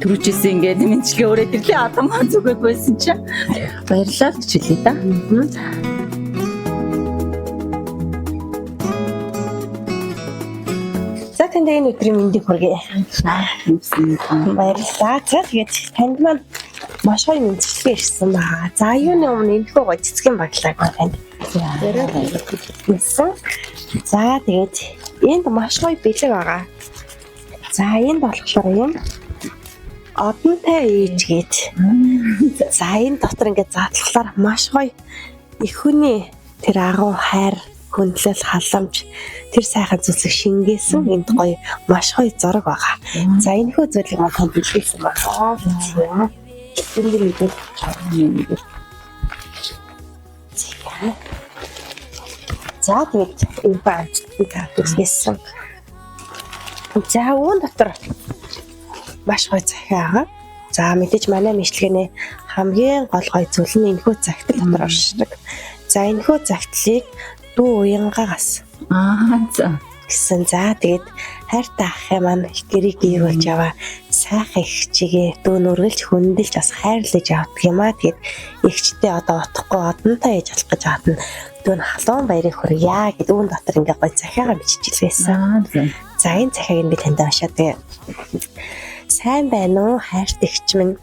Түрүүчээс ингээд мэдлэгээ өрөөд ирлээ. Одоо маань зүгээс байсан чинь. Баярлалаа гэж хэлье да. За танд энэ өдрийн мэндийг хүргэе. Баярлалаа. За тэгээд танд маань маш гоё мэндчилгээ ирсэн байгаа. За юуны өмнө энэхүү гоё цэцгийн баглааг маань танд ирсэн. За тэгээд энд маш гоё бэлэг байгаа. За энд болохоор юм одонтой ээж гээд. За энэ дотор ингээд задлахлаар маш гоё их хүний тэр агуу хайр хөндлөл халамж тэр сайхан зүйлсийг шингээсэн энд гоё маш гоё зураг байгаа. За энэхүү зүйлийг маань танд бэлгэлсэн байна. За. Энэ мэдээ. За тэгээд энэ баамжтан та бэлгэлсэн. За үүн дотор маш гоё захиа байгаа. За мэдээж манай мэдлэгэний хамгийн гол гоё зүйл нь энэхүү захидал дотор оршдог. За энэхүү захидлыг дүү уянгаагаас Аа за. гэсэн. За тэгээд хайртай ахын маань их гэрийг гэрүүлж яваа. Сайхан эгчигээ дүү нүргэлж хөндлөж бас хайрлаж явдаг юм аа. Тэгээд эгчтэй одоо утахгүй одонтой ээж болох гэж хатна. Дүү нь халуун баярыг хүргье гэд үүн дотор ингээ гоё захиагаа биччихлээсэн. Аа за. За энэ захиаг нь би танд уншаад тэгээ. Сайн байна уу хайрт эгч минь.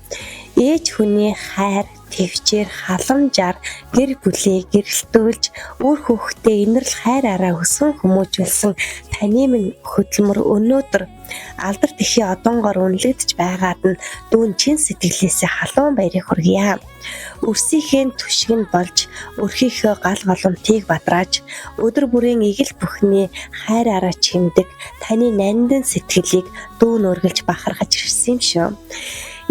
Ээж хүний хайр, тэвчээр, халамжаар гэр бүлийг гэрэлтүүлж үр хүүхдээ инэрл хайр араа өсөн хүмүүжүүлсэн таны минь хөдөлмөр өнөөдөр алдар тэхийн одонгоор үнэлэгдэж байгаад нь дүүн чин сэтгэлээсээ халуун баярыг хүргье. Өрсийнхээ түшиг нь болж өрхийнхөө гал голомтыг бадрааж өдөр бүрийн эгэл бүхний хайр араа чимдэг таны нандин сэтгэлийг дүүн үргэлж бахархаж ирсэн юм шүү.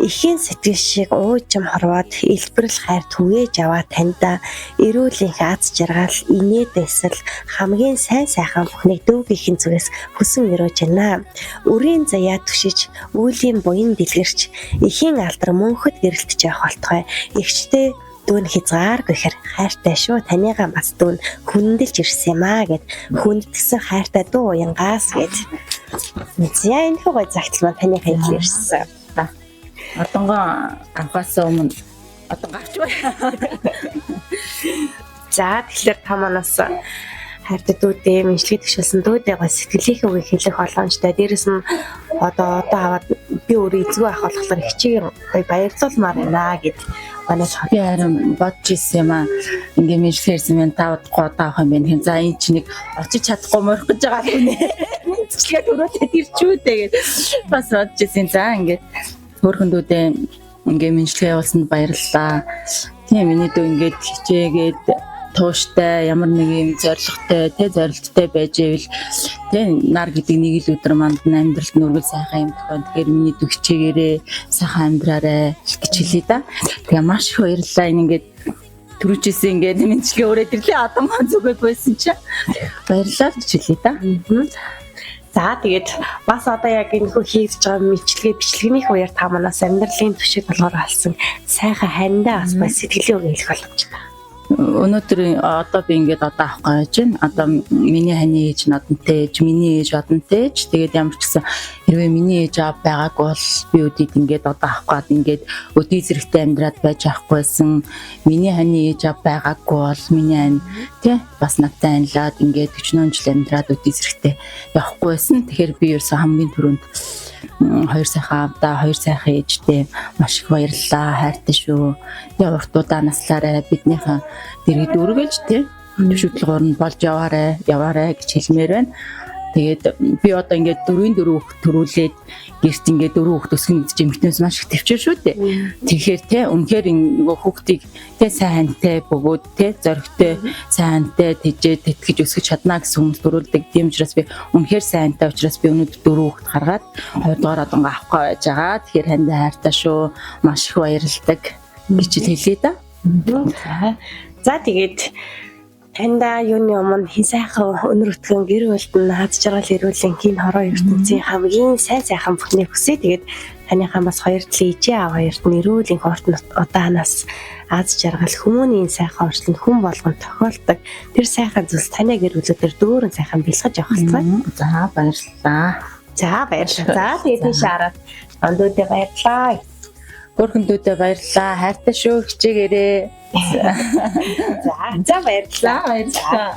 Эхийн сэтгэл шиг уужим хорвоод элбэрл хайр түгээж аваа таньда эрүүл энх аз жаргал инээд байсал хамгийн сайн сайхан бүхнийг дүүгийнхэн зүгээс хүсэн өрөөж байна. Өрийн заяа түшиж, үүлийн буян дэлгэрч, эхийн алдар мөнхөд гэрэлтэж явах болтугай. Эгчтэй дүүн хязгааргүй хэр хайртай шүү. Таныгаа бас дүүн хүндэлж ирсэн юм аа гэд хүндэлсэн хайртай дүү уянгаас гэд. За энэ хөө гой загтал маань таны хайр ирсэн. Одонгоо авахаас өмнө одон гарч бай. За тэгэхээр та манаас хайртай дүүдээ мэдлэгийг тгшүүлсэн дүүдээ гой сэтгэлийнхээ үгийг хэлэх боломжтой. Дээрэс нь одоо аваад би өөрөө эзгүй ах болохоор хичээг гоё баярлуулмаар байна гэд манай Би харин бодож ирсэн юм аа. Ингээ мэдлэг ирсэн юм та удахгүй одоо авах юм байна. Хэн за энэ чи нэг очиж чадахгүй морих гэж байгаа юм нэ. Мэдлэгээ төрүүлээд ирчүү дээ гэд бас бодож ирсэн. За ингээд хөөрхөн дүүдээ ингээ мэдлэгээ явуулсанд баярлалаа. Тийм миний дүү ингээд хичээгээд тууштай ямар нэг юм зоригтой тэ зорилттой байж ивэл тэ нар гэдэг нэг л өдөр манд нь амьдралд нүргэл сайхан юм тохион. Тэгэхээр миний дүү хичээгээрээ сайхан амьдраарай гэж хэлье да. Тэгээ маш их баярлалаа. Энэ ингээд түрүүчээс ингээд мэдлэгээ өрөөд ирлээ. Одоо маань зүгээс байсан чинь баярлалаа гэж хэлье да. За тэгээд бас одоо яг энэ хөө хийж байгаа мэдлэгээ бичлэгнийх үеэр та манаас амьдралын түшиг болгоор алсан сайхан хандаа бас бай сэтгэлийн үг хэлэх боломжтой. Өнөөдөр одоо би ингээд одоо авах гэж байна. Одоо миний ханы ээж нь одонтой ээж, миний ээж одонтой ээж. Тэгээд ямар ч гэсэн хэрвээ миний ээж аав байгаагүй бол би өдийд ингээд одоо авах гээд ингээд өдий зэрэгтэй амьдраад байж авахгүй байсан. Миний ханы ээж аав байгаагүй бол миний ань тий бас надтай анилаад ингээд 40 жил амьдраад өдий зэрэгтэй явахгүй байсан. Тэгэхээр би ерөөсөө хамгийн түрүүнд хоёр сайхан аавдаа, хоёр сайхан ээжтэй маш их баярлалаа. Хайртай шүү. Тэгээ уртуудаа наслаарай. Биднийхэн дэргэд үргэлж тий төвшөглөгөр нь болж яваарай, яваарай гэж хэлмээр байна. Тэгээд би одоо ингээд дөрвийн дөрөв хүүхд төрүүлээд гэрт ингээд дөрөв хүүхд өсгөн гэж эмэгтэйс маш их төвчээр шүү дээ. Тэгэхээр те үнэхээр нөгөө хүүхдийг те сайн хантай бөгөөд те зоригтой сайн хантай тэжээ тэтгэж өсгөж чадна гэсэн хүмүүс төрүүлдэг. Тийм учраас би үнэхээр сайн хантай учраас би өнөөдөр дөрөв хүүхд гаргаад хоёрдугаар одонго авах гэж байгаа. Тэгэхээр хандаа хайртай шүү. Маш их баярлалдаг гэж хэлье да. За. За тэгээд таньда юуны өмнө хин сайхан өнөр өтгөн гэр бүлд нь хаз жаргал эрүүл энхийн хороо ертөнцийн хамгийн сайн сайхан бүхнийг хүсье. Тэгээд таныхаа бас хоёр талын ижээ аав хоёрт нь эрүүл энх урт удаанаас аз жаргал хүмүүний энэ сайхан урчланд хүн болгон тохиолдог. Тэр сайхан зүйлс таны гэр бүлүүдээр дүүрэн сайхан бэлгэж явах болтугай. За баярлалаа. За баярлалаа. За тэгээд тийш хараад Андуудаа баярлалаа. Хөөрхөн дүүдээ баярлалаа. Хайртай шүү. Хичээгээрээ. За, за баярлалаа. За баярлалаа.